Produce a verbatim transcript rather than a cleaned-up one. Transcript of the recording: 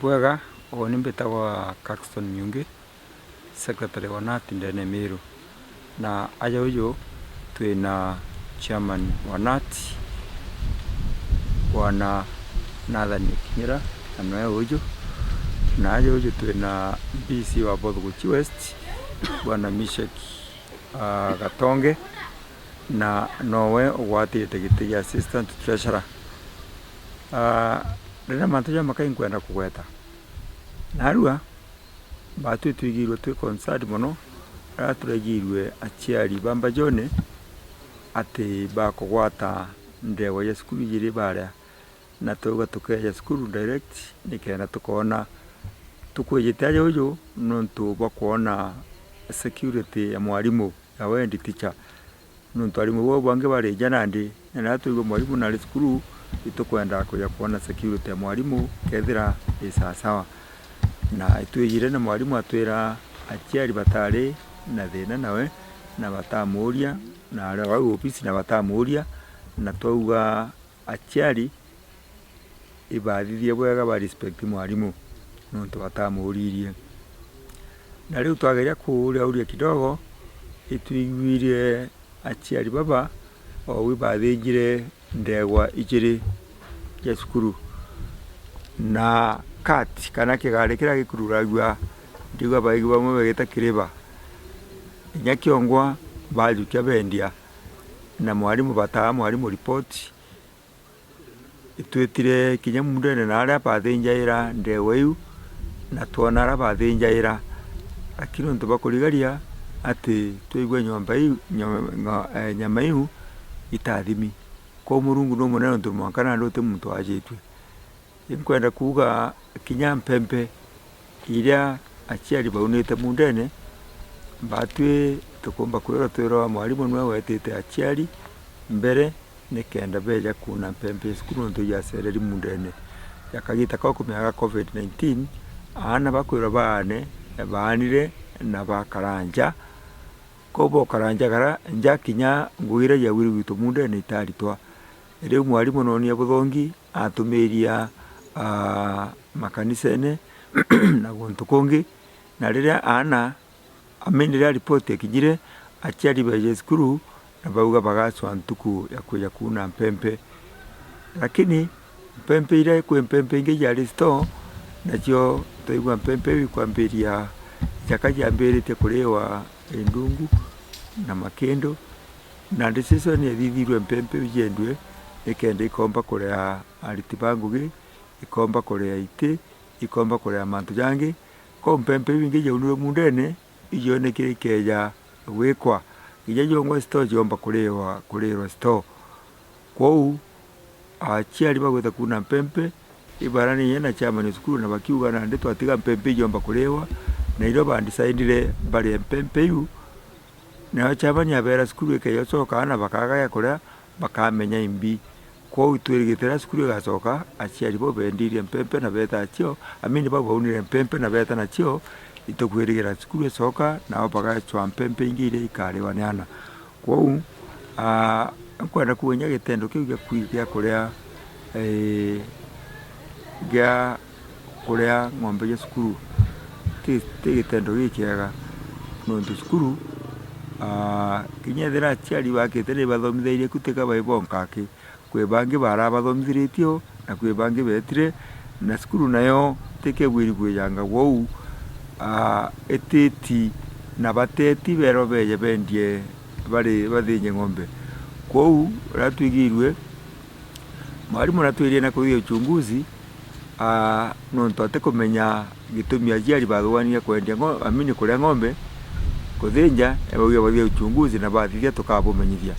Bwega, uuni mbitagwa Caxton Miungi, secretary wa nat ndene Miru. Na aja uju twina chairman wa nat, Bwana Nathan Kinyira, na noe uju. Na aja uju twina D C wa Both Guchi West, Bwana Mishek, ah, Gatonge, na nowe ugwatite giti gia assistant treasurer. Ah, riria mantu jamakai nkwenda kugweta. Narua, batwi twigirwe twi concerned mono, riria turaigirwe aciari ba Mbajone ati bakugwata ndewa ya cukuru ijiri baria, na twauga tukeja cukuru direct, nikenda tukoona tukwijite aja uju nontu bwa kwona security ya mwarimu, ya wendi teacher. Nontu arimu bau bangi bari nja nandi, na riria twaigua mwarimu nari cukuru, itukwenda kuja kwona security ya mwarimu kethira i sawasawa. Na itwijire na mwarimu atwira aciari batari na thina nawe, na batamuuria, na aria au ofisi na batamuuria, na twauga aciari ibathithie bwega ba respect mwarimu nontu batamuuririe. Na riu twageria kuuria uria kidogo, itwiguirie aciari baba ou ibathinjire ndegwa ijiri cia cukuru na kati kana kigari kiria gikururagua, ndigua baigi bamwe bagita kiriba. Inya kiongwa bajukia bendia, na mwarimu bataa mwarimu ripoti. Itwitire kinya muundene na aria bathinjaira ndewa iu, na twona aria bathinjaira. Lakini untu bwa kurigaria ati twaigua nyomba iu, nyo-, ngo-, eh, nyama iu itathimi. Kwou Murungu numunene untu mwanka nandi uti muntu ajitue. Inkwenda kuuga kinya mpempe iria aciari baunite muundene, batwi tukumba kwirwa twirwa mwarimu niwe wetite aciari mbere, nikenda beja kuuna mpempe ya cukuru nontu yacereri muundene. Ja kagita kau kumeaga covid nineteen, aana bakwirwa baane, baanire na bakara nja. Kwou bokara nja kara, nja kinya ngugi iria yauire gwitu muundene itaritwa. Riu mwarimu noonie buthongi, atumiria, aa, makanisene na guntu kungi, na riria aana, I mean, riria ripoti yakinyire, aciari beeje cukuru na bauga bagacwa ntuku ya kwija kuuna mpempe. Lakini mpempe iria, kwi mpempe ingi ijaari store, nacio twaigua mpempe iu ikwambiria, ichaka ciambiritie kuriwa indungu na makindu, na decision ithithirwe mpempe iu ciendue, nikenda ikomba kuria ariti ba ngugi, ikomba kuria iti, ikomba kuria mantu jangi. Kwou mpempe iu ingi jaunirwe muundene, ijonekire ikeja gwikwa, kinya jongwa store jiomba kuriwa, kurirwa store. Kwou, aciari bagwita kuuna mpempe, ibaranirie na chairman wa cukuru na bakiuga, nandi twatiga mpempe ijiomba kuriwa, na irio bandisaidire barie mpempe iu. Nayo chairman abeera cukuru ikeja gucoka, aana bakaga gia kuria, bakamenya imbi. Kwou itwirigite riria cukuru igacoka, aciari bau bendirie mpempe na beeta nacio, I mean, bau baunire mpempe na beeta nacio, itukwirigira cukuru icoka, nao bagacwa mpempe ingi iria ikariwa ni aana. Kwou, aa, nkwenda kuuga inya gitendo kiu gia kwi-, gia kuria, ee, gia kuria ng'ombe cia cukuru ti, ti gitendo gikiega, nontu cukuru, aa, kinya ethira aciari bakite ni bathomithairie ku tiga bai bonka aki, kwi bangi barabathomithiritie o, na kwi bangi beetire, na cukuru nayo tikebwiri kwijanga gwou, aa, ititi na bateti beerwa beeje bendie bari bathinje ng'ombe. Kwou, riria twigirue, mwarimu natwirie na kuthithia uchunguzi, aa, nontu atikumenya gitumi aciari bathuganirie kwendia ng'o-, I mean, kuria ng'ombe, kuthinja, ebauge bathithia uchunguzi na bathithia tukabumenyithia.